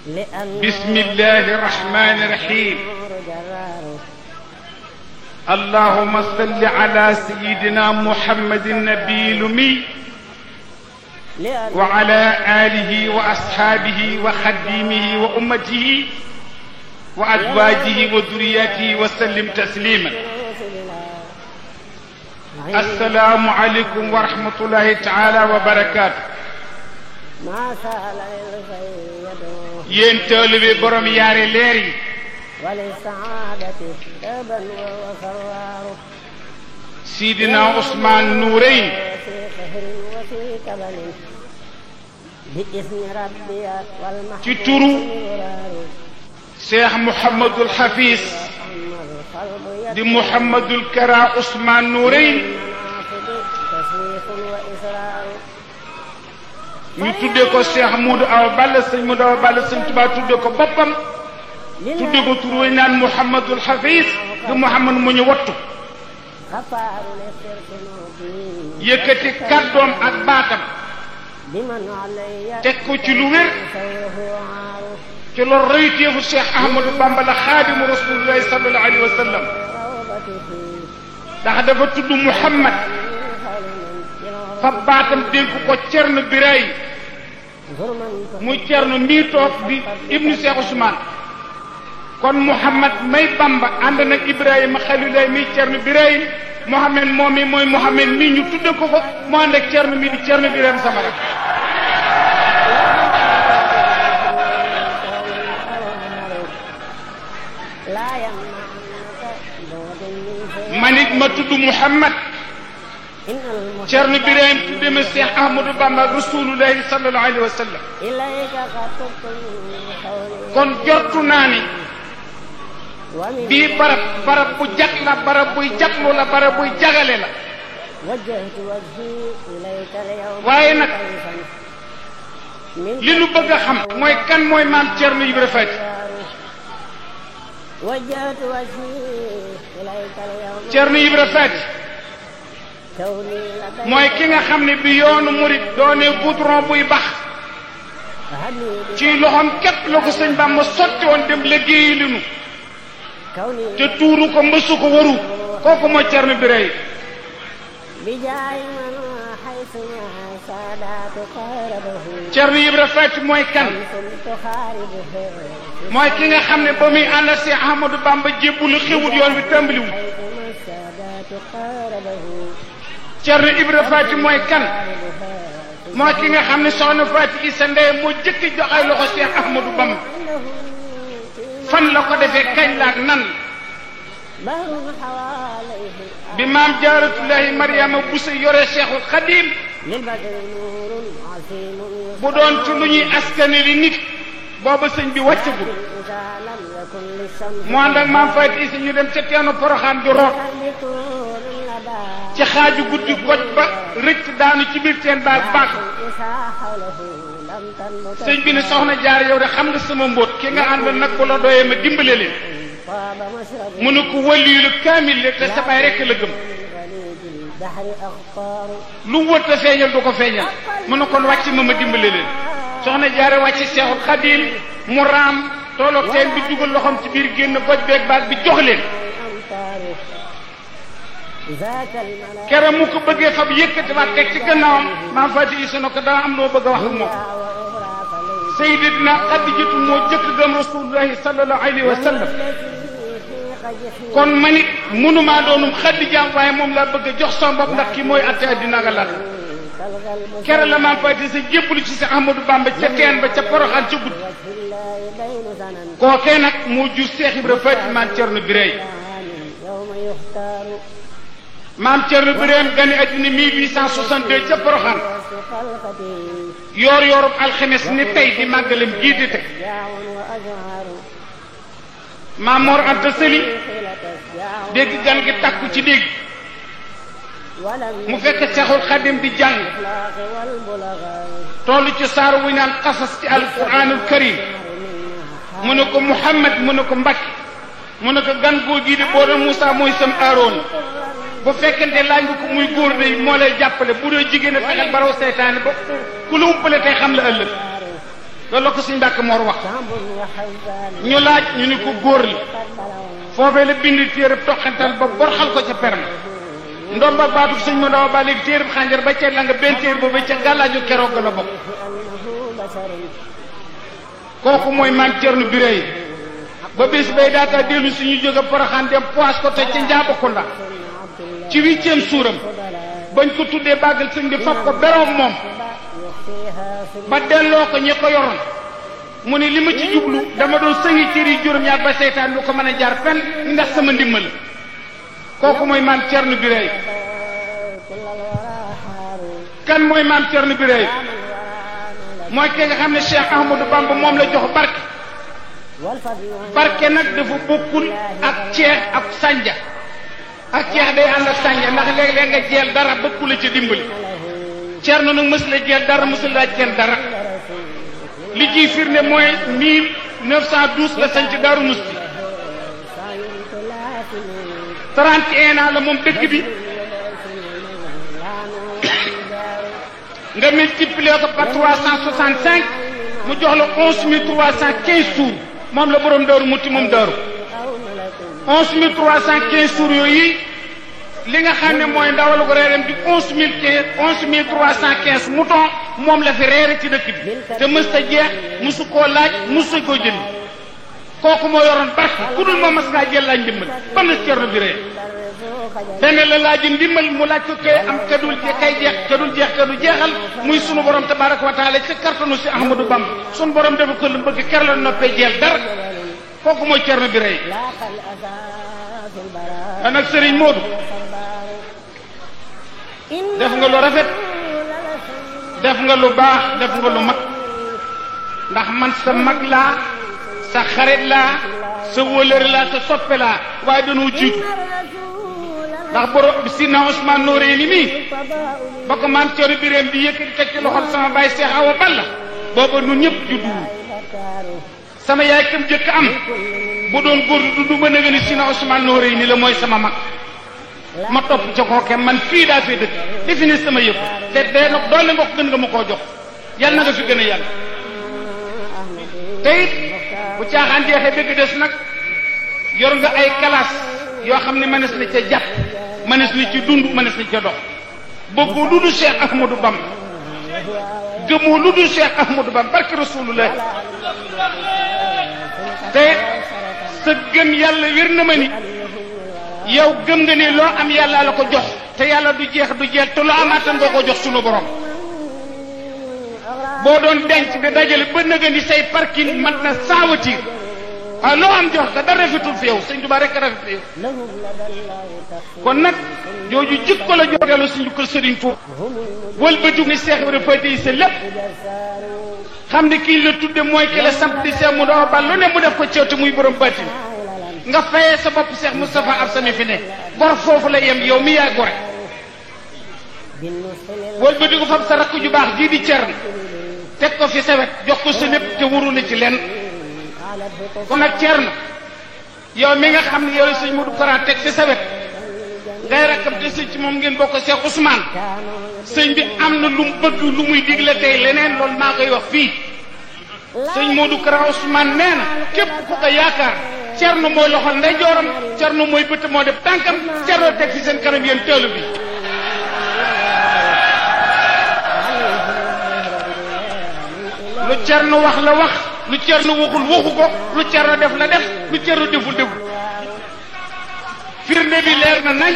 بسم الله الرحمن الرحيم. اللهم صل على سيدنا محمد النبي الأمي وعلى آله وأصحابه وخديمه وأمته وأزواجه وذريته وسلم تسليما. السلام عليكم ورحمة الله تعالى وبركاته. yéen taalibe borom yaari leer yi Sidina Ousmane Noureyni ci turu Cheikh Mouhamadul Hafiz di Mouhamadul Kara Ousmane Noureyni ñu tuddee ko Cheikh Modou Awa Balla sëñ Modou Awa Balla sëñ Tuubaa tuddee ko boppam tuddee ko tur wi naan Mouhamadul Hafiz di Mouhamad mu ñu wattu yëkkati kàddoom ak baatam teg ko ci lu wér ci loolu royteefu Cheikh Ahmadou Bamba la xaadimu rasulillahi sallallahu alayhi wa sallam ndax dafa tudd Muhammad fa baatam dénk ko Cerno Biraay muy Cerno mii toog di ibnu Cheikh Ousmane kon Muhammad may Bamba ànd nag Ibrahima Xalilulaay mii Cerno Biraay Muhammad moom mi mooy Muhammad mii ñu tudde ko ko mu ànd ak Cerno mii di Cerno Biraay sama rak manit ma tudd Muhammad Cerno Birahim tudde ma Cheikh Ahmadou Bamba rasulullahi sallallahu alayhi wa sallam kon jortu naa ni bii barab bu jag la barab buy jaglu la barab buy jagale la waaye nag li nu bëgg a xam mooy kan mooy maam Cerno Ibra Faty Cerno Ibra Faty mooy ki nga xam ne bi yoonu murit doone goudron buy bax ci loxoom képp la ko sëñ Bamba sotti woon dem liggéeyi li nu te tuuru ko mësu ko waru kooku mooy Cerno Birahim Cerno Ibra Faty mooy kan mooy ki nga xam ne ba muy ànd ak Cheikh Ahmadou Bamba jébbulu xewut yoon wi tàmbaliwut Cerno Ibra Faty mooy kan mooy ki nga xam ne soxna Faty Issa Ndeye moo jëkk jox ay loxo Cheikh Ahmadou Bamba fan la ko defee kañ la ak nan bi maam Jaaratullahi Mariama Bousso yore Cheikhul Khadim bu doon ci lu ñuy askane li nit booba sëñ bi wàccagul mu ànd ak maam Faty Issa ñu dem ca teenu Poroxaan di root ci xaaju guddi goj ba rëcc daanu ci biir teen baag baax sëñ bi ne soxna Jaar yow de xam nga sama mbóot ki nga ànd nag bu la doyee ma dimbale leen mu ne ko waliyu kaamil le te sa baay rekk la gëm lu wët a feeñal du ko feeñal mu ne kon wàcc ma dimbale leen soxna Jaara wàcc Seexul Xadiim mu raam tooloog teen bi dugal loxoom ci biir génn goj beeg baag bi jox leen kere mu ko bëggee fab yëkkati waat teg ci gannaawam maam Faty Issa na ko daa am loo bëgg a wax ak moom Sayyidatuna Xadijatu moo jëkk gëm rasulullahi sallallahu alayhi wa sallam kon man it mënumaa doonum Xadijaam waaye moom laa bëgg a jox sama bopp ndax kii mooy atte addina nga la kere la maam Faty Issa jébbalu ci Cheikh Ahmadou Bamba ca teen ba ca Poroxaan ca guddi kookee nag moo jur Cheikh Ibra Faty maam Cerno Birahim maam Cerno Birahim gane addina 1862 ca Poroxaan yoor yoorub alxames ni tey di màggalam gii di teg maam Mor Anta Sali dégg gan gi takku ci dégg mu fekk Seexul Xadim di jàng toll ci saar wu naan xasas ci alquranul karim mu ne ko Muhammad mu ne ko Mbacke mu ne ko gan goo gii di boo doon Moussa mooy sam Aaroon bu fekkente laaj nga ko muy góor de moo lay jàppale bu dee jigéen a fexeel baraw seytaane ba ku la umpale tey xam la ëllëg loolu la ko suñ Mbàkke Moor wax. ñu laaj ñu ni ko góor la foofee la bind téereb toqantal ba borxal ko ca perma ndomba baatu sëñ ma ndaw ba léegi téereb xànjar ba ca la nga benn téer boobu ca gàllaaju keroog la bokk. kooku mooy maam Cerno Birahim ba bés bay daata dellu suñu jóge Poroxaan dem Poas ko te ca Njaabakunda ci 8e suuram bañ ko tuddee bàggal sëñ bi fab ko beroom moom ba delloo ko ñi ko yoroon mu ne li ma ci jublu dama doon sëngi cër yi juróom-ñaar ba seytaan lu ko mën a jaar fenn ndax sama ndimbal kooku mooy maam Cerno Birahim. kan mooy maam Cerno Birahim mooy ki nga xam ne Cheikh Ahmadou Bamba moom la jox barke. barke nag dafa bokkul ak ceex ak sànja ak ceex day ànd ak sànja ndax léeg-léeg nga jeel dara bëggu la ca dimbali. Cerno nag mës la jeel dara mës la laaj kenn dara li ciy firnde mooy 1912 la sanc Daaru Musti 31 ans la moom dëkk bi nga multiplier ko par 365 mu jox la 11315 jours moom la borom Daaru Musti moom Daaru 11315 jours yooyu li nga xam ne mooy ndawalu ko reeram di 11315 mouton moom la fi reere ci dëkk bi te mës ta jeex mësu koo laaj mësu koo jënd kooku moo yoroon barke ku dul moom mas ngaa jël laaj ndimbal ba na Cerno Birahim benn la laaj ndimbal mu laaj ko kay am kadul kay jeex kadul jeex kadu jeexal muy sunu borom tabaraka wa taala ci kartanu si Ahmadou Bamba sunu borom dafa ko lu bëgg ker la noppee jeel dara kooku mooy Cerno Birahim. nag Serigne Modou def nga lu rafet def nga lu baax def nga lu mag ndax man sa mag laa sa xarit laa sa wóolëre laa sa soppe laa waaye dañoo jiitu ndax borom Sidna Ousmane Noreyni mii ba ko maam Cerno Birahim di yëkkati teg ci loxol sama baay Cheikh Awa Balla booba ñun ñëpp judduwul sama yaay kam jëkk am bu doon góor du ba nga ni Sidna Ousmane Noreyni la mooy sama mag ma topp ca kooke man fii daa fee dëkk defi ne sama yëpp te dee nag doole nga ko gën nga ma koo jox yàlla na nga fi gën a yàlla te it bu caaxaan jeexee dëgg des nag yor nga ay classe yoo xam ne mënees na ca jàpp mënees na ci dund mënees na ca dox bëggoo lu dul Cheikh Ahmadou Bamba gëmoo lu dul Cheikh Ahmadou Bamba barke Rasulullah te sa gëm yàlla wér na ma ni yow gëm nga ne loo am yàlla la ko jox te yàlla du jeex du jeex te loo amaatan nga ko jox sunu borom boo doon denc bi dajale ba nga ni say parking mat na 100 voiture waaw loo am jox ka dara rafetul fi yow sëñ Tuubaa rek rafet fi yow kon nag jooju jikko la joxeelu suñu ko Sëriñ Tuubaa wëlbatu ni Cheikh Ibrahima Fati yi sa lépp xam ne kii la tudde mooy ki la samp di Cheikh mu doo bal lu ne mu def ko ceewte muy borom baatin nga fayee sa bopp Cheikh Moustapha ab sami fi ne gor foofu la yem yow mi yaa gore wëlbatu ko fab sa rakk ju baax jii di Cerno teg ko fi sa wet jox ko sa lépp te wuru la ci lenn kon nag Cerno yow mi nga xam ne yow la sëñ Modou Kara teg fi sa wet ngay rakkam te sëñ ci moom ngeen bokk Cheikh Ousmane sëñ bi am na lu mu bëgg lu muy digle tey leneen loolu maa koy wax fii sëñ Modou Kara Ousmane nee na képp ku ko yaakaar Cerno mooy loxol ndeyjooram Cerno mooy bët moo def tànkam Cerno teg fi seen kanam yéen teelu bi lu Cerno wax la wax lu Cerno waxul waxu ko lu Cerno def la def lu Cerno deful deful firnde bi leer na nañ